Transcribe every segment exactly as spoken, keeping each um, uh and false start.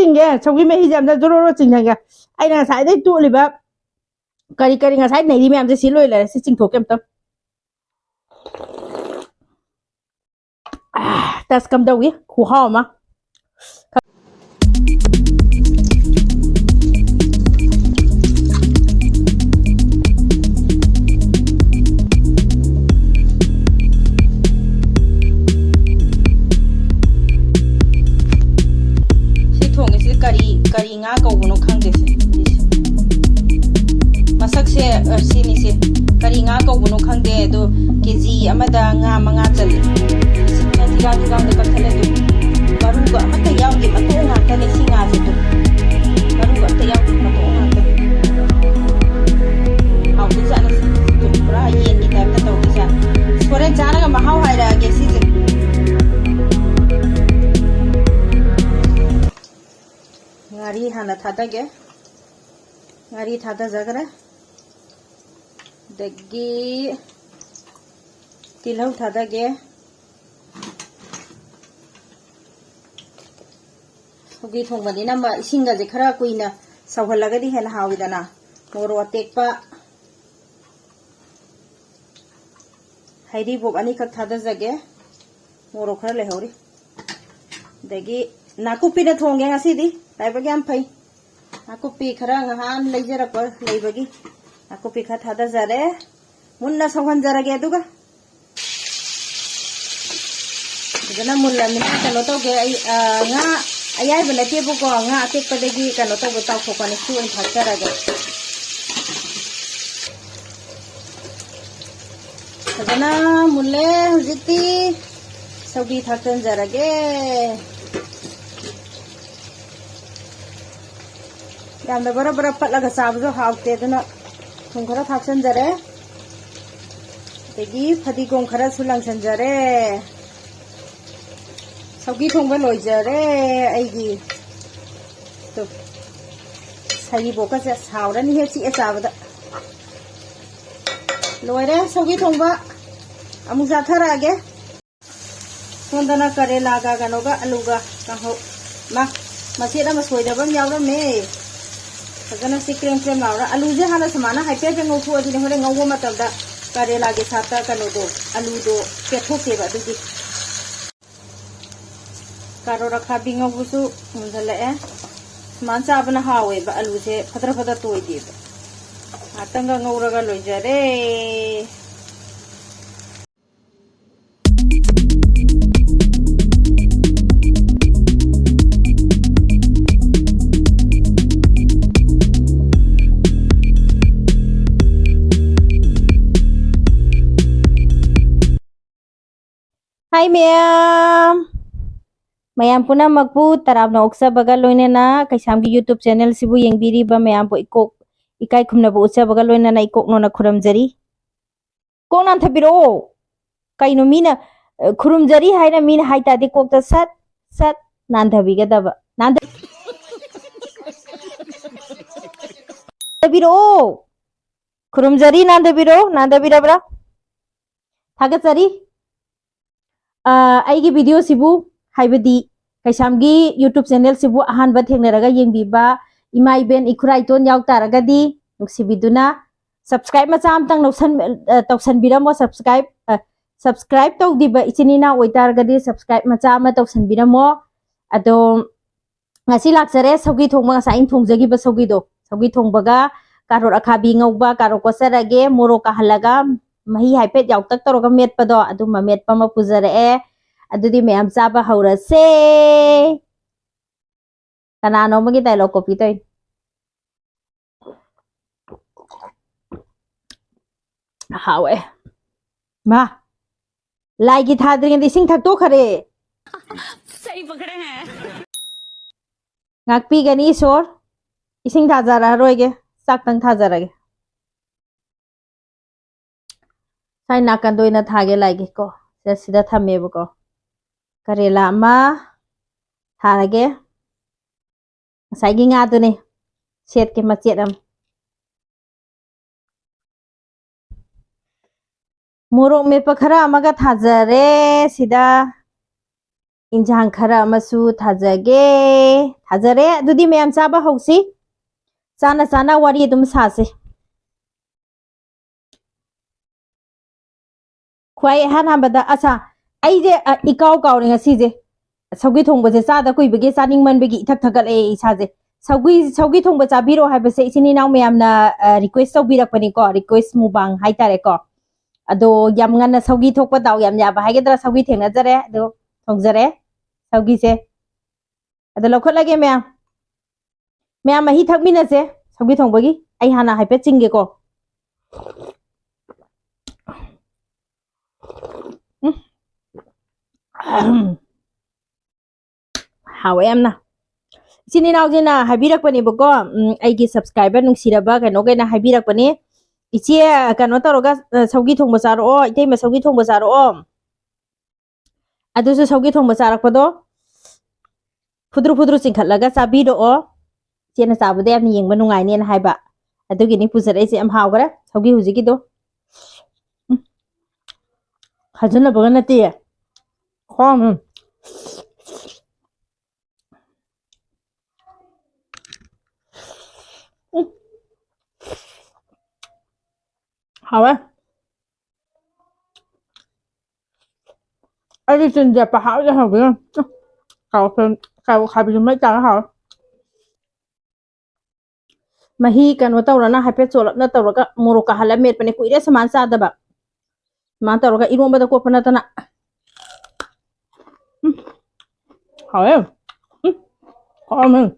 ꯆꯤꯡꯒꯦ, ꯁꯧꯒ꯭ꯔꯤ ꯃꯍꯤꯁꯦ ꯑꯝꯇ ꯖꯣꯔꯣ ꯖꯣꯔꯣ ꯆꯤꯡꯍꯟꯒꯦ꯫ ꯑꯩꯅ ꯉꯁꯥꯏꯗꯩ ꯇꯣꯠꯂꯤꯕ ꯀꯔꯤ ꯀꯔꯤ ꯉꯁꯥꯏ ꯅꯩꯔꯤ ꯃꯌꯥꯝꯁꯦ ꯁꯤ ꯂꯣꯏ ꯂꯩꯔꯦ꯫ ꯁꯤ ꯆꯤꯡꯊꯣꯛꯀꯦ ꯑꯝꯇ꯫ ꯑꯥ, ꯇꯁ ꯀꯝꯗꯧꯏ? ꯈꯨꯍꯥꯎ ꯑꯃ꯫ ꯁꯤ ꯊꯣꯡꯉꯤꯁꯦ ꯀꯔꯤ, ꯀꯔꯤ ꯉꯥ ꯀꯧꯕꯅꯣ ꯈꯪꯗꯦ ꯁꯦ꯫ ꯃꯁꯛꯁꯦ, ꯑ, ꯁꯤꯅꯤꯁꯦ꯫ ꯀꯔꯤ ꯉꯥ ꯀꯧꯕꯅꯣ ꯈꯪꯗꯦ, ꯑꯗꯣ ꯀꯦ ꯖꯤ ꯑꯃꯗ ꯉꯥ ꯃꯉꯥ ꯆꯜꯂꯤ꯫ ꯁꯤꯅ ꯊꯤꯒꯥꯡ ꯊꯤꯒꯥꯡꯗ ꯀꯛꯊꯠꯂꯒꯦ꯫ ꯃꯔꯨꯒ ꯑꯃꯠꯇ ꯌꯥꯎꯗꯦ, ꯃꯇꯣꯡ ꯉꯥꯛꯇꯅꯦ ꯁꯤ ꯉꯥꯁꯤꯁꯨ꯫ ꯃꯔꯨꯒ ꯑꯝꯇ ꯌꯥꯎꯗꯦ, ꯃꯇꯣꯡ ꯉꯥꯛꯇꯅꯦ꯫ ꯍꯥꯎꯗꯣꯏꯖꯥꯠꯅꯤ ꯁꯤ꯫ ꯄꯨꯔꯥ ꯌꯦꯟꯒꯤ ꯇꯥꯏꯞꯇ ꯇꯧꯗꯣꯏꯖꯥꯠꯅꯤ꯫ ꯍꯣꯔꯦꯟ ꯆꯥꯔꯒ ꯃꯍꯥꯎ ꯍꯥꯏꯔꯛꯑꯒꯦ ꯁꯤꯁꯦ꯫ ꯉꯥꯔꯤ ꯍꯥꯟꯅ ꯊꯥꯗꯒꯦ꯫ ꯉꯥꯔꯤ ꯊꯥꯗꯖꯈ꯭ꯔꯦ꯫ ꯑꯗꯒꯤ ꯇꯤꯜꯍꯧ ꯊꯥꯗꯒꯦ꯫ ꯁꯧꯒ꯭ꯔꯤ ꯊꯣꯡꯕꯅꯤꯅ ꯃ-, ꯏꯁꯤꯡꯒꯁꯦ ꯈꯔ ꯀꯨꯏꯅ ꯁꯧꯍꯜꯂꯒꯗꯤ ꯍꯦꯟꯅ ꯍꯥꯎꯋꯤꯗꯅ꯫ ꯃꯣꯔꯣꯛ ꯑꯇꯦꯛꯄ, ꯍꯩꯔꯤꯕꯣꯞ ꯑꯅꯤꯈꯛ ꯊꯥꯗꯖꯒꯦ꯫ ꯃꯣꯔꯣꯛ ꯈꯔ ꯂꯩꯍꯧꯔꯤ꯫ ꯑꯗꯒꯤ ꯅꯥꯀꯨꯞꯄꯤꯅ ꯊꯣꯡꯒꯦ ꯉꯁꯤꯗꯤ꯫ ꯂꯥꯏꯕꯛ ꯌꯥꯝ ꯐꯩ꯫ ꯅꯥꯀꯨꯞꯄꯤ ꯈꯔ ꯉꯍꯥꯟ ꯂꯩꯖꯔꯛꯄ ꯂꯩꯕꯒꯤ ꯅꯥꯀꯨꯞꯄꯤ ꯈꯔ ꯊꯥꯗꯖꯔꯦ꯫ ꯃꯨꯟꯅ ꯁꯧꯍꯟꯖꯔꯒꯦ ꯑꯗꯨꯒ꯫ ꯐꯖꯅ ꯃꯨꯜꯂꯃꯤꯅ ꯀꯩꯅꯣ ꯇꯧꯒꯦ꯫ ꯑꯩ, ꯑ, ꯉꯥ ꯑꯌꯥꯏꯕ ꯅꯠꯇꯦꯕꯀꯣ, ꯉꯥ ꯑꯇꯦꯛꯄꯗꯒꯤ ꯀꯩꯅꯣ ꯇꯧꯕ ꯇꯥꯎꯊꯣꯛꯄꯅꯦ꯫ ꯁꯤ ꯑꯣꯏꯅ ꯊꯥꯛꯆꯔꯒꯦ꯫ ꯐꯖꯅ ꯃꯨꯜꯂꯦ ꯍꯧꯖꯤꯛꯇꯤ꯫ ꯁꯧꯒ꯭ꯔꯤ ꯊꯥꯛꯆꯟꯖꯔꯒꯦ꯫ ꯌꯥꯝꯅ ꯕꯔ ꯕꯔ ꯄꯠꯂꯒ ꯆꯥꯕꯁꯨ ꯍꯥꯎꯇꯦ, ꯑꯗꯨꯅ ꯊꯨꯝ ꯈꯔ ꯊꯥꯛꯆꯟꯖꯔꯦ꯫ ꯑꯗꯒꯤ ꯐꯗꯤꯒꯣꯝ ꯈꯔꯁꯨ ꯂꯪꯁꯟꯖꯔꯦ꯫ ꯁꯧꯒ꯭ꯔꯤ ꯊꯣꯡꯕ ꯂꯣꯏꯖꯔꯦ ꯑꯩꯒꯤ꯫ ꯇꯨ, ꯁꯔꯤꯕꯣꯛꯀꯁꯦ ꯁꯥꯎꯔꯅꯤꯍꯦ ꯆꯤꯛꯑ ꯆꯥꯕꯗ꯫ ꯂꯣꯏꯔꯦ ꯁꯧꯒ꯭ꯔꯤ ꯊꯣꯡꯕ꯫ ꯑꯃꯨꯛ ꯆꯥꯊꯔꯛꯑꯒꯦ꯫ ꯁꯣꯝꯗꯅ ꯀꯔꯦꯂꯥꯒ ꯀꯩꯅꯣꯒ ꯑꯂꯨꯒ ꯀꯥꯡꯍꯧ꯫ ꯃꯥ, ꯃꯆꯦꯠ ꯑꯃ ꯁꯣꯏꯗꯕ ꯑꯃ ꯌꯥꯎꯔꯝꯃꯦ꯫ ꯐꯖꯅ ꯁꯤ ꯀ꯭ꯔꯦꯝ ꯀ꯭ꯔꯦꯝ ꯂꯥꯎꯔ, ꯑꯂꯨꯁꯦ ꯍꯥꯟꯅ ꯁꯨꯃꯥꯏꯅ ꯍꯥꯏꯐꯦꯠ ꯍꯥꯏꯐꯦꯠ ꯉꯧꯊꯣꯛꯑꯗꯤꯅꯦ, ꯍꯣꯔꯦꯟ ꯉꯧꯕ ꯃꯇꯝꯗ ꯀꯔꯦꯂꯥꯒꯤ ꯁꯥꯠꯇ ꯀꯩꯅꯣꯗꯣ, ꯑꯂꯨꯗꯣ ꯄꯦꯠꯊꯣꯛꯇꯦꯕ꯫ ꯑꯗꯨꯒꯤ ꯀꯥꯔꯣꯠ ꯑꯈꯥꯕꯤ ꯉꯧꯕꯁꯨ ꯃꯨꯟꯖꯜꯂꯛꯑꯦ꯫ ꯁꯨꯃꯥꯏꯅ ꯆꯥꯕꯅ ꯍꯥꯎꯋꯦꯕ, ꯑꯂꯨꯁꯦ ꯐꯗ꯭ꯔ ꯐꯗ꯭ꯔ ꯇꯣꯏꯗꯦꯕ꯫ ꯉꯥꯛꯇꯪꯒ ꯉꯧꯔꯒ ꯂꯣꯏꯖꯔꯦ꯫ Hi ꯃꯌꯥꯝ! ꯃꯌꯥꯝ ꯄꯨꯝꯅꯃꯛꯄꯨ ꯇꯔꯥꯝꯅ ꯑꯣꯛꯆꯕꯒ ꯂꯣꯏꯅꯅ ꯀꯩꯁꯥꯝꯒꯤ YouTube channel ꯁꯤꯕꯨ ꯌꯦꯡꯕꯤꯔꯤꯕ ꯃꯌꯥꯝꯕꯨ ꯏꯀꯣꯛ ꯏꯀꯥꯏ ꯈꯨꯝꯅꯕ ꯎꯠꯆꯕꯒ ꯂꯣꯏꯅꯅ ꯏꯀꯣꯛ ꯅꯣꯟꯅ ꯈꯨꯔꯨꯝꯖꯔꯤ꯫ ꯀꯣꯛ ꯅꯥꯟꯊꯕꯤꯔꯛꯑꯣ꯫ ꯀꯩꯅꯣ ꯃꯤꯅ, ꯑ, ꯈꯨꯔꯨꯝꯖꯔꯤ ꯍꯥꯏꯅ ꯃꯤꯅ ꯍꯥꯏ ꯇꯥꯔꯗꯤ ꯀꯣꯛꯇ ꯁꯠ ꯁꯠ ꯅꯥꯟꯊꯕꯤꯒꯗꯕ꯫ ꯅꯥꯟꯊ-, ꯅꯥꯟꯊꯕꯤꯔꯛꯑꯣ꯫ ꯈꯨꯔꯨꯝꯖꯔꯤ, ꯅꯥꯟꯊꯕꯤꯔꯛꯑꯣ꯫ ꯅꯥꯟꯊꯕꯤꯔꯕ꯭ꯔꯥ? ꯊꯥꯒꯠꯆꯔꯤ꯫ ꯑ, ꯑꯩꯒꯤ video ꯁꯤꯕꯨ, ꯍꯥꯏꯕꯗꯤ ꯀꯩꯁꯥꯝꯒꯤ YouTube channel ꯁꯤꯕꯨ ꯑꯍꯥꯟꯕ ꯊꯦꯡꯅꯔꯒ ꯌꯦꯡꯕꯤꯕ ꯏꯃꯥ ꯏꯕꯦꯟ ꯏꯈꯨꯔꯥ ꯏꯇꯣꯟ ꯌꯥꯎ ꯇꯥꯔꯒꯗꯤ ꯅꯨꯡꯁꯤꯕꯤꯗꯨꯅ subscribe ꯃꯆꯥ ꯑꯃꯇꯪ ꯂꯧꯁꯟ-, ꯑ, ꯇꯧꯁꯟꯕꯤꯔꯝꯃꯣ꯫ Subscribe, ꯑ, subscribe ꯇꯧꯗ꯭ꯔꯤꯕ ꯏꯆꯤꯟ ꯏꯅꯥꯎ ꯑꯣꯏꯇꯥꯔꯒꯗꯤ subscribe ꯃꯆꯥ ꯑꯃ ꯇꯧꯁꯟꯕꯤꯔꯝꯃꯣ꯫ ꯑꯗꯣ ꯉꯁꯤ ꯂꯥꯛꯆꯔꯦ ꯁꯧꯒꯤ ꯊꯣꯡꯕ, ꯉꯁꯥꯏ ꯑꯩꯅ ꯊꯣꯡꯖꯈꯤꯕ ꯁꯧꯒꯤꯗꯣ, ꯁꯧꯒꯤ ꯊꯣꯡꯕꯒ ꯀꯥꯔꯣꯠ ꯑꯈꯥꯕꯤ ꯉꯧꯕ, ꯀꯥꯔꯣꯠ ꯀꯣꯠꯆꯔꯒꯦ, ꯃꯣꯔꯣꯛ ꯀꯥꯍꯜꯂꯒ ꯃꯍꯤ ꯍꯥꯏꯐꯦꯠ ꯌꯥꯎꯇꯛ ꯇꯧꯔꯒ ꯃꯦꯠꯄꯗꯣ, ꯑꯗꯨꯝꯕ ꯃꯦꯠꯄ ꯑꯃ ꯄꯨꯖꯔꯛꯑꯦ꯫ ꯑꯗꯨꯗꯤ ꯃꯌꯥꯝ ꯆꯥꯕ ꯍꯧꯔꯁꯦ꯫ ꯀꯅꯥꯅꯣ ꯑꯃꯒꯤ dialogue copy ꯇꯧꯏ? ꯍꯥꯎꯋꯦ꯫ ꯃꯥ, ꯂꯥꯏꯒꯤ ꯊꯥꯗ꯭ꯔꯤꯉꯩꯗ ꯏꯁꯤꯡ ꯊꯛꯇꯣꯛꯈꯔꯦ꯫ ꯉꯥꯛꯄꯤꯒꯅꯤ ꯏꯁꯣꯔ꯫ ꯏꯁꯤꯡ ꯊꯥꯖꯔꯛꯑꯔꯣꯏꯒꯦ, ꯆꯥꯛꯇꯪ ꯊꯥꯖꯔꯒꯦ꯫ ꯁ꯭ꯋꯥꯏ ꯅꯥꯀꯟꯗ ꯑꯣꯏꯅ ꯊꯥꯒꯦ ꯂꯥꯏꯒꯤ ꯀꯣ꯫ ꯁꯤꯗ, ꯁꯤꯗ ꯊꯝꯃꯦꯕꯀꯣ꯫ ꯀꯔꯦꯂꯥ ꯑꯃ ꯊꯥꯔꯒꯦ꯫ ꯉꯁꯥꯏꯒꯤ ꯉꯥꯗꯨꯅꯦ꯫ ꯁꯦꯠꯀꯦ ꯃꯆꯦꯠ ꯑꯃ꯫ ꯃꯣꯔꯣꯛ ꯃꯦꯠꯄ ꯈꯔ ꯑꯃꯒ ꯊꯥꯖꯔꯦ ꯁꯤꯗ꯫ ꯏꯟꯁꯥꯡ ꯈꯔ ꯑꯃꯁꯨ ꯊꯥꯖꯒꯦ꯫ ꯊꯥꯖꯔꯦ꯫ ꯑꯗꯨꯗꯤ ꯃꯌꯥꯝ ꯆꯥꯕ ꯍꯧꯁꯤ꯫ ꯆꯥꯅ ꯆꯥꯅ ꯋꯥꯔꯤ ꯑꯗꯨꯝ ꯁꯥꯁꯦ꯫ ꯈ꯭ꯋꯥꯏ ꯑꯍꯥꯟ ꯍꯥꯟꯕꯗ, ꯑꯁꯥ, ꯑꯩꯁꯦ, ꯑ, ꯏꯀꯥꯎ ꯀꯥꯎꯔꯦ ꯉꯁꯤꯁꯦ꯫ ꯁꯧꯒ꯭ꯔꯤ ꯊꯣꯡꯕꯁꯦ ꯆꯥꯗ ꯀꯨꯏꯕꯒꯤ, ꯆꯥꯅꯤꯡꯃꯟꯕꯒꯤ ꯏꯊꯛ ꯊꯛꯀꯠꯂꯛꯑꯦ ꯏꯁꯥꯁꯦ꯫ ꯁꯧꯒ꯭ꯔꯤ, ꯁꯧꯒ꯭ꯔꯤ ꯊꯣꯡꯕ ꯆꯥꯕꯤꯔꯣ ꯍꯥꯏꯕꯁꯦ ꯏꯆꯤꯟ ꯏꯅꯥꯎ ꯃꯌꯥꯝꯅ, ꯑ, request ꯇꯧꯕꯤꯔꯛꯄꯅꯤꯀꯣ, request ꯃꯨꯕꯥꯡ ꯍꯥꯏꯇꯥꯔꯦꯀꯣ꯫ ꯑꯗꯣ ꯌꯥꯝ ꯉꯟꯅ ꯁꯧꯒ꯭ꯔꯤ ꯊꯣꯛꯄ, ꯗꯥꯎ ꯌꯥꯝ ꯌꯥꯕ ꯍꯥꯏꯒꯗ꯭ꯔꯥ, ꯁꯧꯒ꯭ꯔꯤ ꯊꯦꯡꯅꯖꯔꯦ, ꯑꯗꯣ ꯊꯣꯡꯖꯔꯦ ꯁꯧꯒ꯭ꯔꯤꯁꯦ꯫ ꯑꯗꯣ ꯂꯧꯈꯠꯂꯒꯦ ꯃꯌꯥꯝ꯫ ꯃꯌꯥꯝ ꯃꯍꯤ ꯊꯛꯃꯤꯟꯅꯁꯦ ꯁꯧꯒ꯭ꯔꯤ ꯊꯣꯡꯕꯒꯤ꯫ ꯑꯩ ꯍꯥꯟꯅ ꯍꯥꯏꯐꯦꯠ ꯆꯤꯡꯒꯦꯀꯣ꯫ ꯎꯝ꯫ ꯍꯥꯎꯋꯦ ꯌꯥꯝꯅ꯫ ꯏꯆꯤꯟ ꯏꯅꯥꯎꯁꯤꯅ ꯍꯥꯏꯕꯤꯔꯛꯄꯅꯦꯕꯀꯣ, ꯎꯝ, ꯑꯩꯒꯤ subscriber ꯅꯨꯡꯁꯤꯔꯕ ꯀꯩꯅꯣꯈꯩꯅ ꯍꯥꯏꯕꯤꯔꯛꯄꯅꯦ, "ꯏꯆꯦ, ꯀꯩꯅꯣ ꯇꯧꯔꯒ, ꯑ, ꯁꯧꯒ꯭ꯔꯤ ꯊꯣꯡꯕ ꯆꯥꯔꯛꯑꯣ, ꯏꯇꯩꯃ ꯁꯧꯒ꯭ꯔꯤ ꯊꯣꯡꯕ ꯆꯥꯔꯛꯑꯣ"꯫ ꯑꯗꯨꯁꯨ ꯁꯧꯒ꯭ꯔꯤ ꯊꯣꯡꯕ ꯆꯥꯔꯛꯄꯗꯣ ꯐꯨꯗ꯭ꯔꯨ ꯐꯨꯗ꯭ꯔꯨ ꯆꯤꯡꯈꯠꯂꯒ ꯆꯥꯕꯤꯔꯛꯑꯣ꯫ ꯏꯆꯦꯅ ꯆꯥꯕꯗ ꯌꯥꯝꯅ ꯌꯦꯡꯕ ꯅꯨꯡꯉꯥꯏꯅꯦꯅ ꯍꯥꯏꯕ꯫ ꯑꯗꯨꯒꯤꯅꯤ ꯄꯨꯖꯔꯛꯏꯁꯦ꯫ ꯌꯥꯝ ꯍꯥꯎꯈ꯭ꯔꯦ ꯁꯧꯒ꯭ꯔꯤ ꯍꯧꯖꯤꯛꯀꯤꯗꯣ꯫ ꯎꯝ꯫ ꯈꯥꯖꯤꯟꯅꯕꯒ ꯅꯠꯇꯦ꯫ ꯈ꯭ꯋꯥꯡ, ꯎꯝ꯫ ꯎꯝ꯫ ꯍꯥꯎꯋꯦ꯫ ꯑꯩꯗꯤ ꯆꯤꯟꯁꯦ ꯄꯍꯥꯎꯗ ꯍꯥꯎꯕꯤꯔꯣ꯫ ꯀꯥꯔꯣꯠ ꯈꯥꯕꯤꯁꯨ ꯃꯩ ꯇꯥꯔ ꯍꯥꯎꯋꯦ꯫ ꯃꯍꯤ ꯀꯩꯅꯣ ꯇꯧꯔꯅ ꯍꯥꯏꯐꯦꯠ ꯆꯣꯠꯂꯞꯅ ꯇꯧꯔꯒ ꯃꯣꯔꯣꯛ ꯀꯥꯍꯜꯂ ꯃꯦꯠꯄꯅꯦ꯫ ꯀꯨꯏꯔꯦ ꯁꯨꯃꯥꯏꯅ ꯆꯥꯗꯕ꯫ ꯁꯨꯃꯥꯏꯅ ꯇꯧꯔꯒ ꯏꯔꯣꯝꯕꯗ ꯀꯣꯠꯄ ꯅꯠꯇꯅ꯫ ꯎꯝ꯫ ꯍꯥꯎꯋꯦ꯫ ꯎꯝ꯫ ꯍꯥꯎꯔꯝꯃꯦ꯫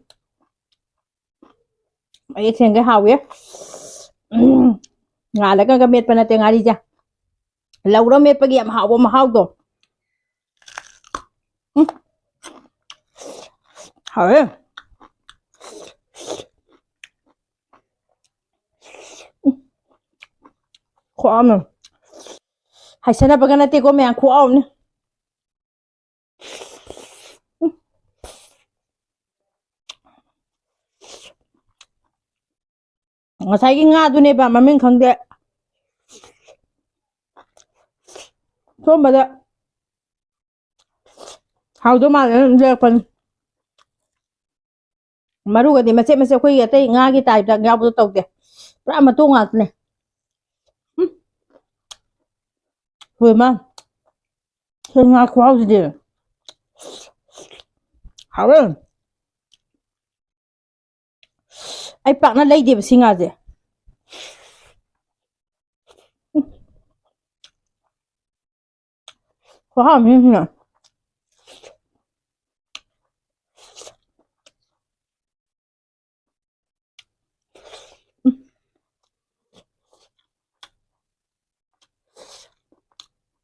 ꯃꯌꯦꯛ ꯁꯦꯡꯒꯩ ꯍꯥꯎꯋꯦ꯫ ꯎꯝ꯫ ꯉꯥꯜꯂꯒ ꯃꯦꯠꯄ ꯅꯠꯇꯦ ꯉꯥꯔꯤꯁꯦ꯫ ꯂꯧꯔ ꯃꯦꯠꯄꯒꯤ ꯌꯥꯝ ꯍꯥꯎꯕ ꯃꯍꯥꯎꯗꯣ꯫ ꯎꯝ꯫ ꯍꯥꯎꯋꯦ꯫ ꯎꯝ꯫ ꯈꯨꯍꯥꯎ ꯑꯃ꯫ ꯍꯥꯏꯁꯟꯅꯕꯒ ꯅꯠꯇꯦꯀꯣ ꯃꯌꯥꯝ, ꯈꯨꯍꯥꯎ ꯑꯃꯅꯤ꯫ ꯉꯁꯥꯏꯒꯤ ꯉꯥꯗꯨꯅꯦꯕ ꯃꯃꯤꯡ ꯈꯪꯗꯦ꯫ ꯁꯣꯝꯕꯗ ꯍꯥꯎꯗꯧ ꯃꯥꯜꯂꯦ, ꯑꯗꯨꯝ ꯂꯩꯔꯛꯄꯅꯤ꯫ ꯃꯔꯨꯒꯗꯤ ꯃꯆꯦꯠ ꯃꯆꯦꯠ ꯑꯩꯈꯣꯏꯒꯤ ꯑꯇꯩ ꯉꯥꯒꯤ ꯇꯥꯏꯞꯇ ꯌꯥꯎꯕꯗꯣ ꯇꯧꯗꯦ, ꯄꯨꯔꯥ ꯃꯇꯣꯡ ꯉꯥꯛꯇꯅꯦ꯫ ꯎꯝ꯫ ꯍꯣꯏ ꯃꯥ, ꯁꯤ ꯉꯥ ꯈꯨꯍꯥꯎꯁꯤꯗꯤ ꯍꯥꯎꯋꯦ꯫ ꯑꯩ ꯄꯥꯛꯅ ꯂꯩꯗꯦꯕ ꯁꯤ ꯉꯥꯁꯦ꯫ ꯈꯨꯍꯥꯎ ꯑꯃꯅꯤ ꯁꯤꯅ꯫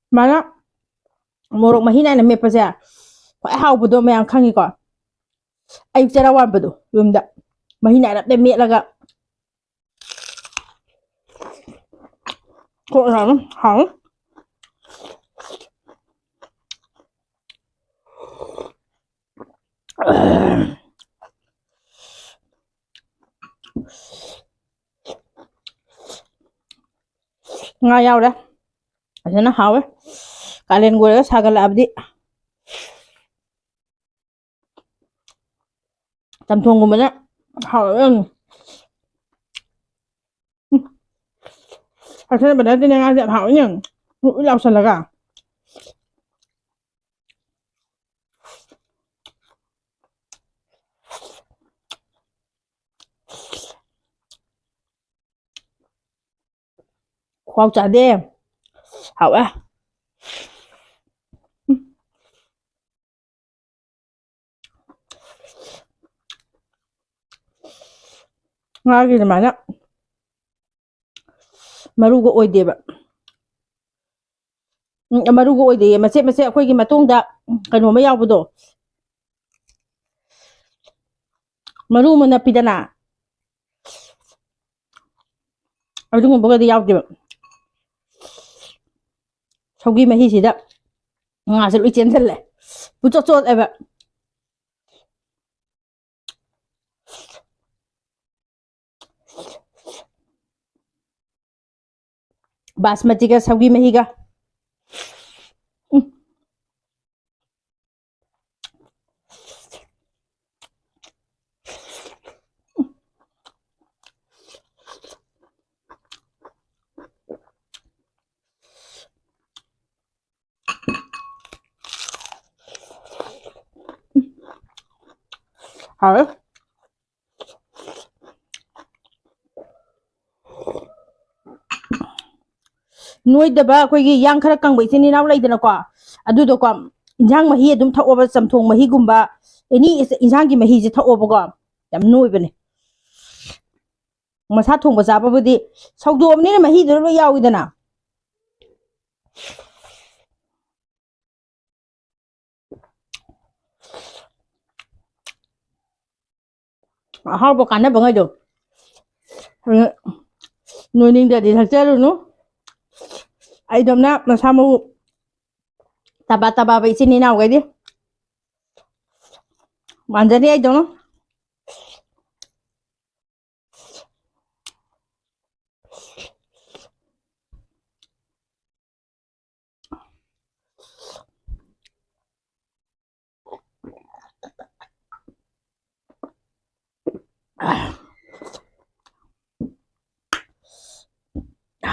ꯁꯨꯃꯥꯏꯅ ꯃꯣꯔꯣꯛ ꯃꯍꯤ ꯅꯥꯏꯅ ꯃꯦꯠꯄꯁꯦ ꯈ꯭ꯋꯥꯏ ꯍꯥꯎꯕꯗꯣ ꯃꯌꯥꯝ ꯈꯪꯉꯤꯀꯣ꯫ ꯑꯌꯨꯛ ꯆꯔꯥ ꯋꯥꯟꯕꯗꯣ ꯌꯨꯝꯗ ꯃꯍꯤ ꯅꯥꯏꯔꯞꯅ ꯃꯦꯠꯂꯒ ꯀꯣꯛ ꯌꯥꯅꯤ꯫ ꯍꯥꯎ꯫ ꯉꯥ ꯌꯥꯎꯔꯦ꯫ ꯐꯖꯅ ꯍꯥꯎꯋꯦ꯫ ꯀꯥꯂꯦꯟꯒ ꯑꯣꯏꯔꯒ ꯁꯥꯒꯠꯂꯛꯑꯕꯗꯤ ꯆꯝꯊꯣꯡꯒꯨꯝꯕꯅ ꯍꯥꯎꯋꯦ ꯌꯥꯝꯅ꯫ ꯎꯝ꯫ ꯍꯥꯏꯐꯦꯠ ꯕꯗꯔꯗꯤꯅꯦ ꯉꯥꯁꯦ ꯌꯥꯝ ꯍꯥꯎꯋꯤꯅꯦ꯫ ꯎꯏ ꯎꯏ ꯂꯥꯎꯁꯜꯂꯒ꯫ ꯈꯨꯍꯥꯎ ꯆꯥꯗꯦ꯫ ꯍꯥꯎꯋꯦ꯫ ꯉꯥꯒꯤ ꯑꯗꯨꯃꯥꯏꯅ ꯃꯔꯨꯒ ꯑꯣꯏꯗꯦꯕ꯫ ꯎꯝ, ꯃꯔꯨꯒ ꯑꯣꯏꯗꯦꯌꯦ꯫ ꯃꯆꯦꯠ ꯃꯆꯦꯠ ꯑꯩꯈꯣꯏꯒꯤ ꯃꯇꯨꯡꯗ ꯀꯩꯅꯣꯝꯃ ꯌꯥꯎꯕꯗꯣ꯫ ꯃꯔꯨ ꯑꯃ ꯅꯞꯄꯤꯗꯅ꯫ ꯑꯗꯨꯒꯨꯝꯕꯒꯗꯤ ꯌꯥꯎꯗꯦꯕ꯫ ꯁꯧꯒꯤ ꯃꯍꯤꯁꯤꯗ ꯉꯥꯁꯦ ꯂꯣꯏ ꯆꯦꯟꯁꯤꯜꯂꯦ꯫ ꯄꯨꯆꯣꯠ ꯆꯣꯠꯂꯦꯕ꯫ ꯕꯥꯁꯃꯇꯤꯒ ꯁꯧꯒꯤ ꯃꯍꯤꯒ꯫ ꯎꯝ꯫ ꯍꯥꯎꯋꯦ꯫ ꯅꯣꯏꯗꯕ ꯑꯩꯈꯣꯏꯒꯤ ꯌꯥꯡ ꯈꯔ ꯀꯪꯕ ꯏꯆꯤꯟ ꯏꯅꯥꯎ ꯂꯩꯗꯅꯀꯣ, ꯑꯗꯨꯗꯣꯀꯣ, ꯏꯟꯁꯥꯡ ꯃꯍꯤ ꯑꯗꯨꯝ ꯊꯛꯑꯣꯕ, ꯆꯝꯊꯣꯡ ꯃꯍꯤꯒꯨꯝꯕ, ꯑꯦꯅꯤ ꯏꯟꯁꯥꯡꯒꯤ ꯃꯍꯤꯁꯦ ꯊꯛꯑꯣꯕꯀꯣ, ꯌꯥꯝ ꯅꯣꯏꯕꯅꯦ꯫ ꯃꯁꯥ ꯊꯣꯡꯕ ꯆꯥꯕꯕꯨꯗꯤ ꯁꯧꯗꯣꯛꯑꯕꯅꯤꯅ ꯃꯍꯤꯗꯨꯅ ꯂꯣꯏ ꯌꯥꯎꯏꯗꯅ꯫ ꯑꯍꯥꯎꯕ ꯀꯥꯟꯅꯕꯉꯩꯗꯣ ꯅꯣꯏꯅꯤꯡꯗꯗꯤ ꯊꯛꯆꯔꯨꯅꯨ꯫ ꯑꯩꯗꯧꯅ ꯃꯁꯥ ꯃꯎ ꯇꯕꯥ ꯇꯕꯥꯕ ꯏꯆꯤꯟ ꯏꯅꯥꯎꯈꯩꯗꯤ ꯃꯥꯟꯖꯅꯤ ꯑꯩꯗꯧꯅ꯫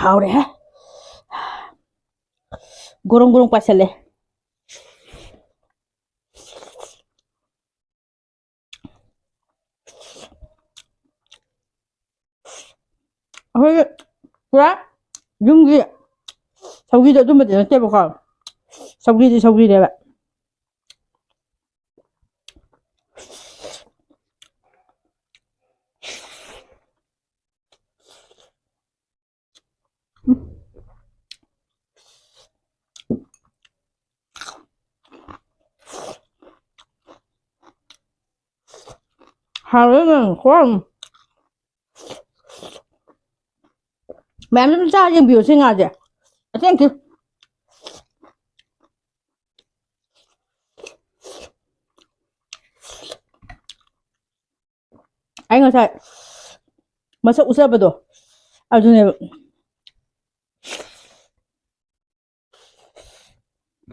ꯍꯥꯎꯔꯦꯍꯦ꯫ ꯒꯣꯔꯣꯡ ꯒꯣꯔꯣꯡ ꯄꯥꯏꯁꯜꯂꯦ꯫ ꯑꯩꯈꯣꯏꯒꯤ ꯄꯨꯔꯥ ꯌꯨꯝꯒꯤ ꯁꯧꯒ꯭ꯔꯤꯗꯣ ꯑꯗꯨꯝꯕꯗꯤ ꯅꯠꯇꯦꯕꯀꯣ꯫ ꯁꯧꯒ꯭ꯔꯤꯗꯤ ꯁꯧꯒ꯭ꯔꯤꯅꯦꯕ꯫ ꯍꯥꯎꯋꯦ ꯅꯪ ꯈꯨꯍꯥꯎ ꯑꯃ꯫ ꯃꯌꯥꯝ ꯑꯗꯨꯝ ꯆꯥ ꯌꯦꯡꯕꯤꯌꯨ ꯁꯤ ꯉꯥꯁꯦ꯫ ꯑꯁꯦꯡꯀꯤ꯫ ꯑꯩ ꯉꯁꯥꯏ ꯃꯁꯛ ꯎꯠꯆꯕꯗꯣ ꯑꯗꯨꯅꯦꯕ꯫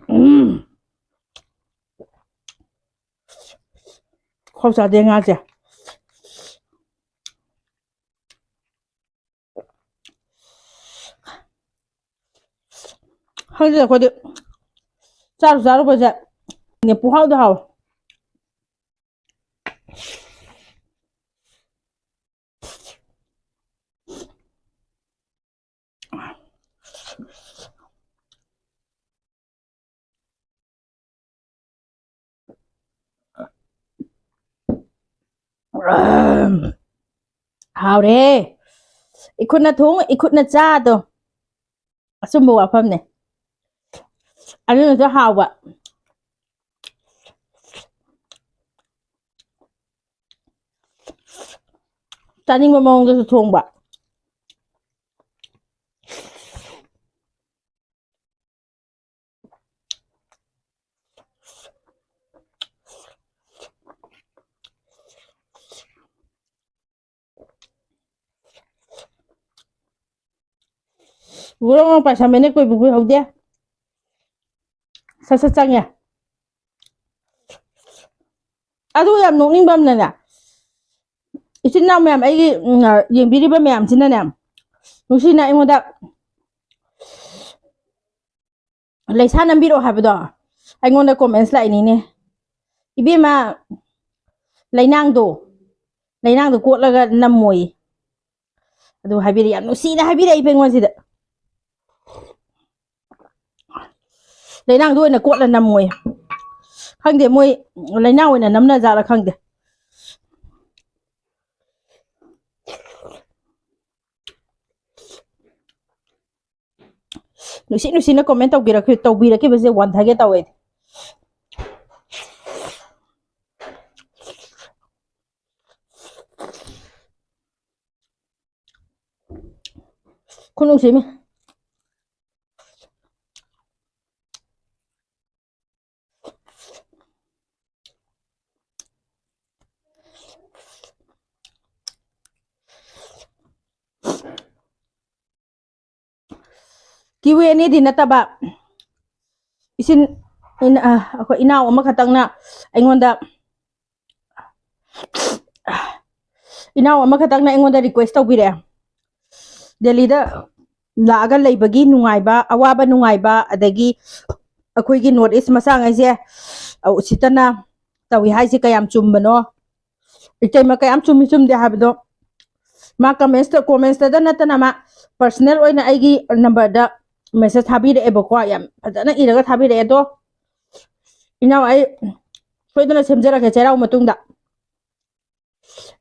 ꯎꯝ꯫ ꯈꯧ ꯆꯥꯗꯦ ꯉꯥꯁꯦ꯫ ꯈꯪꯗꯦ ꯑꯩꯈꯣꯏꯗꯤ ꯆꯥꯔꯨ ꯆꯥꯔꯨꯕꯁꯦ ꯄꯨꯍꯥꯎꯗ ꯍꯥꯎꯋꯦ꯫ ꯍꯥꯎꯔꯦ꯫ ꯏꯈꯨꯠꯅ ꯊꯣꯡ, ꯏꯈꯨꯠꯅ ꯆꯥꯗꯣ꯫ ꯑꯆꯨꯝꯕ ꯋꯥꯐꯝꯅꯦ꯫ ꯑꯗꯨꯅꯁꯨ ꯍꯥꯎꯕ꯫ ꯆꯥꯅꯤꯡꯕ ꯃꯑꯣꯡꯗꯁꯨ ꯊꯣꯡꯕ꯫ ꯒꯣꯔꯣꯡ ꯒꯣꯔꯣꯡ ꯄꯥꯏꯁꯟꯕꯅꯦ, ꯀꯨꯏꯕꯨ ꯀꯨꯏꯍꯧꯗꯦ꯫ ꯁꯠ ꯁꯠ ꯆꯪꯉꯦ꯫ ꯑꯗꯨ ꯌꯥꯝ ꯅꯣꯛꯅꯤꯡꯕ ꯑꯃꯅꯅꯦ, ꯏꯆꯤꯟ ꯏꯅꯥꯎ ꯃꯌꯥꯝ, ꯑꯩꯒꯤ, ꯎꯝ, ꯌꯦꯡꯕꯤꯔꯤꯕ ꯃꯌꯥꯝꯁꯤꯅꯅꯦ, ꯅꯨꯡꯁꯤꯅ ꯑꯩꯉꯣꯟꯗ ꯂꯩꯁꯥ ꯅꯝꯕꯤꯔꯛꯑꯣ ꯍꯥꯏꯕꯗꯣ ꯑꯩꯉꯣꯟꯗ comments ꯂꯥꯛꯏꯅꯤꯅꯦ꯫ "ꯏꯕꯦꯝꯃ, ꯂꯩꯅꯥꯡꯗꯣ, ꯂꯩꯅꯥꯡꯗꯣ ꯀꯣꯠꯂꯒ ꯅꯝꯃꯣꯌꯦ"꯫ ꯑꯗꯨ ꯍꯥꯏꯕꯤꯔꯛꯑꯦ, ꯌꯥꯝ ꯅꯨꯡꯁꯤꯅ ꯍꯥꯏꯕꯤꯔꯛꯏꯕ ꯑꯩꯉꯣꯟꯁꯤꯗ꯫ "ꯂꯩꯅꯥꯡꯗꯣ ꯑꯣꯏꯅ ꯀꯣꯠꯂ ꯅꯝꯃꯣꯌꯦ"꯫ ꯈꯪꯗꯦ, ꯃꯣꯏ ꯂꯩꯅꯥꯡ ꯑꯣꯏꯅ ꯅꯝꯅ ꯖꯥꯠꯂ ꯈꯪꯗꯦ꯫ ꯅꯨꯡꯁꯤ ꯅꯨꯡꯁꯤꯅ comment ꯇꯧꯕꯤꯔꯛꯈꯤ-, ꯇꯧꯕꯤꯔꯛꯈꯤꯕꯁꯦ ꯋꯥꯟꯊꯒꯦ ꯇꯧꯋꯦ꯫ ꯈꯨꯅꯨꯡꯁꯤꯃ꯫ Q and A ꯗꯤ ꯅꯠꯇꯕ, ꯏꯆꯤꯟ ꯏꯅꯥ-, ꯑꯩꯈꯣꯏ ꯏꯅꯥꯎ ꯑꯃꯈꯛꯇꯪꯅ ꯑꯩꯉꯣꯟꯗ, ꯏꯅꯥꯎ ꯑꯃꯈꯛꯇꯪꯅ ꯑꯩꯉꯣꯟꯗ request ꯇꯧꯕꯤꯔꯛꯑꯦ, ꯗꯦꯜꯂꯤꯗ ꯂꯥꯛꯑꯒ ꯂꯩꯕꯒꯤ ꯅꯨꯡꯉꯥꯏꯕ, ꯑꯋꯥꯕ ꯅꯨꯡꯉꯥꯏꯕ, ꯑꯗꯒꯤ ꯑꯩꯈꯣꯏꯒꯤ North East ꯃꯆꯥꯉꯩꯁꯦ, ꯑ, ꯎꯁꯤꯠꯇꯅ ꯇꯧꯏ ꯍꯥꯏꯁꯦ ꯀꯌꯥꯝ ꯆꯨꯝꯕꯅꯣ? ꯏꯇꯩꯃ ꯀꯌꯥꯝ ꯆꯨꯝꯃꯤ ꯆꯨꯝꯗꯦ ꯍꯥꯏꯕꯗꯣ ꯃꯥ ꯀꯃꯦꯟꯁꯇ ꯀꯣꯃꯦꯟꯁꯇꯗ ꯅꯠꯇꯅ ꯃꯥ ꯄꯔꯁꯅꯦꯜ ꯑꯣꯏꯅ ꯑꯩꯒꯤ ꯅꯝꯕꯔꯗ ꯃꯦꯁꯦꯖ ꯊꯥꯕꯤꯔꯛꯑꯦꯕꯀꯣ꯫ ꯌꯥꯝ ꯐꯖꯅ ꯏꯔꯒ ꯊꯥꯕꯤꯔꯛꯑꯦ꯫ ꯑꯗꯣ ꯏꯅꯥꯎ, ꯑꯩ ꯁꯣꯏꯗꯅ ꯁꯦꯝꯖꯔꯛꯀꯦ ꯆꯩꯔꯥꯎ ꯃꯇꯨꯡꯗ꯫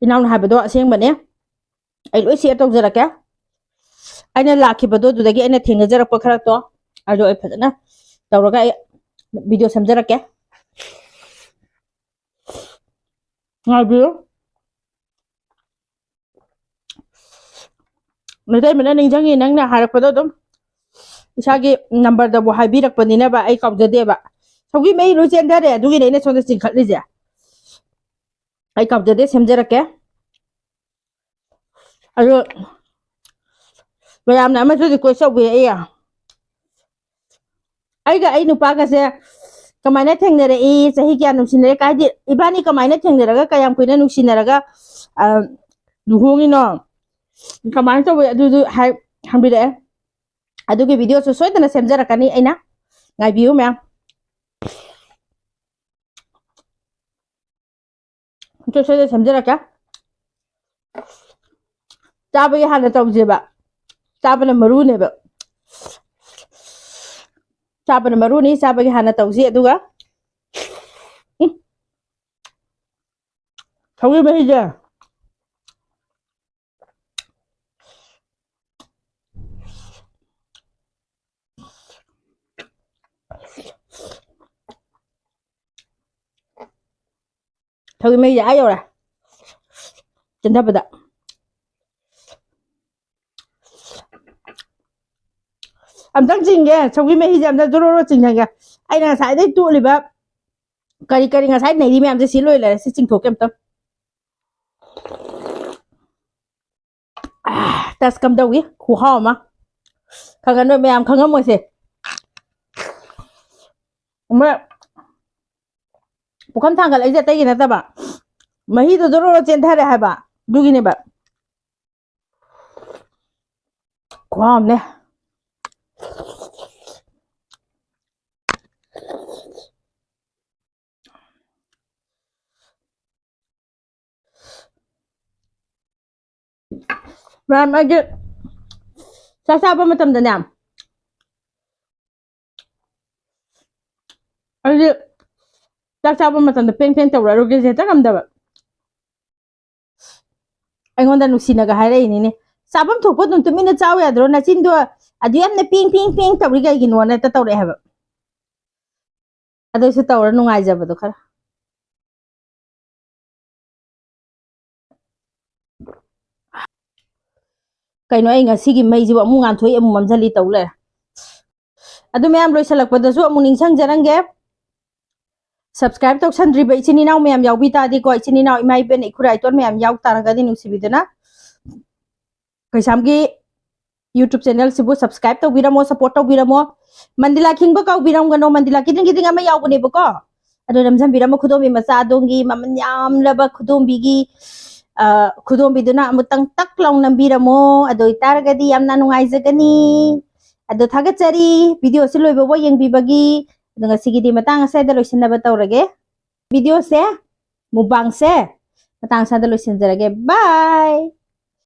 ꯏꯅꯥꯎꯅ ꯍꯥꯏꯕꯗꯣ ꯑꯁꯦꯡꯕꯅꯦ꯫ ꯑꯩ ꯂꯣꯏ ꯁꯤꯌꯔ ꯇꯧꯖꯔꯛꯀꯦ꯫ ꯑꯩꯅ ꯂꯥꯛꯈꯤꯕꯗꯣ ꯑꯗꯨꯗꯒꯤ ꯑꯩꯅ ꯊꯦꯡꯅꯖꯔꯛꯄ ꯈꯔꯗꯣ ꯑꯗꯣ ꯑꯩ ꯐꯖꯅ ꯇꯧꯔꯒ ꯑꯩ ꯚꯤꯗꯤꯑꯣ ꯁꯦꯝꯖꯔꯛꯀꯦ꯫ ꯉꯥꯏꯕꯤꯌꯨ꯫ ꯅꯇꯩꯃꯅ ꯅꯤꯡꯁꯤꯡꯉꯤ, ꯅꯪꯅ ꯍꯥꯏꯔꯛꯄꯗꯣ ꯑꯗꯨꯝ ꯏꯁꯥꯒꯤ ꯅꯝꯕꯔꯗꯕꯨ ꯍꯥꯏꯕꯤꯔꯛꯄꯅꯤꯅꯕ ꯑꯩ ꯀꯥꯎꯖꯗꯦꯕ꯫ ꯁꯧꯒ꯭ꯔꯤ ꯃꯍꯤ ꯂꯣꯏ ꯆꯦꯟꯊꯔꯦ, ꯑꯗꯨꯒꯤꯅꯦ ꯑꯩꯅ ꯁꯣꯝꯗ ꯆꯤꯡꯈꯠꯂꯤꯁꯦ꯫ ꯑꯩ ꯀꯥꯎꯖꯗꯦ, ꯁꯦꯝꯖꯔꯛꯀꯦ꯫ ꯑꯗꯣ ꯃꯌꯥꯝꯅ ꯑꯃꯁꯨ ꯔꯤꯀ꯭ꯋꯦꯁ ꯇꯧꯕꯤꯔꯛꯏ, ꯑꯩꯒ ꯑꯩ ꯅꯨꯄꯥꯒꯁꯦ ꯀꯃꯥꯏꯅ ꯊꯦꯡꯅꯔꯛꯏ, ꯆꯍꯤ ꯀꯌꯥ ꯅꯨꯡꯁꯤꯅꯔꯦ, ꯍꯥꯏꯗꯤ ꯏꯕꯥꯅꯤ ꯀꯃꯥꯏꯅ ꯊꯦꯡꯅꯔꯒ ꯀꯌꯥꯝ ꯀꯨꯏꯅ ꯅꯨꯡꯁꯤꯅꯔꯒ, ꯑ, ꯂꯨꯍꯣꯡꯉꯤꯅꯣ, ꯀꯃꯥꯏꯅ ꯇꯧꯋꯤ, ꯑꯗꯨꯗꯨ ꯍꯥꯏ-, ꯍꯪꯕꯤꯔꯛꯑꯦ꯫ ꯑꯗꯨꯒꯤ ꯚꯤꯗꯤꯑꯣꯁꯨ ꯁꯣꯏꯗꯅ ꯁꯦꯝꯖꯔꯛꯀꯅꯤ ꯑꯩꯅ, ꯉꯥꯏꯕꯤꯌꯨ ꯃꯌꯥꯝ꯫ ꯁꯣꯏ-, ꯁꯣꯏꯗꯅ ꯁꯦꯝꯖꯔꯛꯀꯦ꯫ ꯆꯥꯕꯒꯤ ꯍꯥꯟꯅ ꯇꯧꯁꯦꯕ꯫ ꯆꯥꯕꯅ ꯃꯔꯨꯅꯦꯕ꯫ ꯆꯥꯕꯅ ꯃꯔꯨꯅꯤ, ꯆꯥꯕꯒꯤ ꯍꯥꯟꯅ ꯇꯧꯁꯤ꯫ ꯑꯗꯨꯒ, ꯎꯝ, ꯁꯧꯒ꯭ꯔꯤ ꯃꯍꯤꯁꯦ꯫ ꯁꯧꯒ꯭ꯔꯤ ꯃꯍꯤꯁꯦ ꯑꯥ ꯌꯧꯔꯦ꯫ ꯆꯦꯟꯊꯕꯗ꯫ ꯑꯝꯇꯪ ꯆꯤꯡꯒꯦ, ꯁꯧꯒ꯭ꯔꯤ ꯃꯍꯤꯁꯦ ꯑꯝꯇ ꯖꯣꯔꯣ ꯖꯣꯔꯣ ꯆꯤꯡꯍꯟꯒꯦ꯫ ꯑꯩꯅ ꯉꯁꯥꯏꯗꯩ ꯇꯣꯠꯂꯤꯕ ꯀꯔꯤ ꯀꯔꯤ ꯉꯁꯥꯏ ꯅꯩꯔꯤ ꯃꯌꯥꯝꯁꯦ ꯁꯤ ꯂꯣꯏ ꯂꯩꯔꯦ꯫ ꯁꯤ ꯆꯤꯡꯊꯣꯛꯀꯦ ꯑꯝꯇꯪ꯫ ꯑꯥ, ꯇꯁ ꯀꯝꯗꯧꯏ? ꯈꯨꯍꯥꯎ ꯑꯃ꯫ ꯈꯪꯉ-, ꯅꯣꯏ ꯃꯌꯥꯝ ꯈꯪꯉꯝꯃꯣꯏꯁꯦ꯫ ꯑꯃ ꯄꯨꯈꯝ ꯊꯥꯡꯒꯠꯂꯛꯏꯁꯦ ꯑꯇꯩꯒꯤ ꯅꯠꯇꯕ, ꯃꯍꯤꯗꯣ ꯖꯣꯔꯣ ꯖꯣꯔꯣ ꯆꯦꯟꯊꯔꯦ ꯍꯥꯏꯕ, ꯑꯗꯨꯒꯤꯅꯦꯕ꯫ ꯈꯨꯍꯥꯎ ꯑꯃꯅꯦ꯫ ꯃꯌꯥꯝ, ꯑꯩꯗꯤ ꯆꯥꯛ ꯆꯥꯕ ꯃꯇꯝꯗꯅꯦ, ꯑꯩꯗꯤ ꯆꯥꯛ ꯆꯥꯕ ꯃꯇꯝꯗ ꯄꯦꯡ ꯄꯦꯡ ꯇꯧꯔꯛꯑꯔꯣꯏꯒꯦꯁꯦ ꯍꯦꯛꯇ ꯉꯝꯗꯕ꯫ ꯑꯩꯉꯣꯟꯗ ꯅꯨꯡꯁꯤꯅꯒ ꯍꯥꯏꯔꯛꯏꯅꯤꯅꯦ, "ꯆꯥꯐꯝ ꯊꯣꯛꯄ ꯑꯗꯨꯝ ꯇꯨꯃꯤꯟꯅ ꯆꯥꯎ ꯌꯥꯗ꯭ꯔꯣ? ꯅꯆꯤꯟꯗꯣ ꯑꯗꯨ ꯌꯥꯝꯅ ꯄꯦꯡ ꯄꯦꯡ ꯄꯦꯡ ꯇꯧꯔꯤ ꯀꯩꯒꯤꯅꯣꯅ?" ꯍꯦꯛꯇ ꯇꯧꯔꯛꯑꯦ ꯍꯥꯏꯕ꯫ ꯑꯗꯨꯁꯨ ꯇꯧꯔ ꯅꯨꯡꯉꯥꯏꯖꯕꯗꯣ ꯈꯔ꯫ ꯀꯩꯅꯣ, ꯑꯩ ꯉꯁꯤꯒꯤ ꯃꯩꯁꯤꯕꯨ ꯑꯃꯨꯛ ꯉꯥꯟꯊꯣꯛꯏ, ꯑꯃꯨꯛ ꯃꯝꯁꯤꯜꯂꯤ ꯇꯧ ꯂꯩꯔꯦ꯫ ꯑꯗꯨ ꯃꯌꯥꯝ, ꯂꯣꯏꯁꯤꯜꯂꯛꯄꯗꯁꯨ ꯑꯃꯨꯛ ꯅꯤꯡꯁꯤꯡꯖꯔꯝꯒꯦ, subscribe ꯇꯧꯁꯟꯗ꯭ꯔꯤꯕ ꯏꯆꯤꯟ ꯏꯅꯥꯎ ꯃꯌꯥꯝ ꯌꯥꯎꯕꯤ ꯇꯥꯔꯗꯤꯀꯣ, ꯏꯆꯤꯟ ꯏꯅꯥꯎ, ꯏꯃꯥ ꯏꯕꯦꯟ, ꯏꯈꯨꯔꯥ ꯏꯇꯣꯟ ꯃꯌꯥꯝ ꯌꯥꯎ ꯇꯥꯔꯒꯗꯤ ꯅꯨꯡꯁꯤꯕꯤꯗꯨꯅ ꯀꯩꯁꯥꯝꯒꯤ YouTube channel ꯁꯤꯕꯨ subscribe ꯇꯧꯕꯤꯔꯝꯃꯣ, support ꯇꯧꯕꯤꯔꯝꯃꯣ꯫ ꯃꯟꯗꯤꯂꯥ ꯈꯤꯡꯕ ꯀꯥꯎꯕꯤꯔꯝꯒꯅꯣ, ꯃꯟꯗꯤꯂꯥ ꯈꯤꯗꯤꯡ ꯈꯤꯗꯤꯡ ꯑꯃ ꯌꯥꯎꯕꯅꯦꯕꯀꯣ, ꯑꯗꯨ ꯅꯝꯁꯤꯟꯕꯤꯔꯝꯃꯣ꯫ ꯈꯨꯗꯣꯝꯕꯤ ꯃꯆꯥ ꯑꯗꯣꯝꯒꯤ ꯃꯃꯜ ꯌꯥꯝꯂꯕ ꯈꯨꯗꯣꯝꯕꯤꯒꯤ, ꯑ, ꯈꯨꯗꯣꯝꯕꯤꯗꯨꯅ ꯑꯃꯨꯛꯇꯪ ꯇꯛ ꯂꯥꯎ ꯅꯝꯕꯤꯔꯝꯃꯣ, ꯑꯗꯨ ꯑꯣꯏꯇꯥꯔꯒꯗꯤ ꯌꯥꯝꯅ ꯅꯨꯡꯉꯥꯏꯖꯒꯅꯤ꯫ ꯑꯗꯣ ꯊꯥꯒꯠꯆꯔꯤ video ꯁꯤ ꯂꯣꯏꯕꯐꯥꯎ ꯌꯦꯡꯕꯤꯕꯒꯤ꯫ ꯑꯗꯣ ꯉꯁꯤꯒꯤꯗꯤ ꯃꯇꯥꯡ ꯑꯁ꯭ꯋꯥꯏꯗ ꯂꯣꯏꯁꯤꯟꯅꯕ ꯇꯧꯔꯒꯦ꯫ Video ꯁꯦ, mukbang ꯁꯦ ꯃꯇꯥꯡ ꯑꯁ꯭ꯋꯥꯏꯗ ꯂꯣꯏꯁꯤꯟꯖꯔꯒꯦ꯫ Bye꯫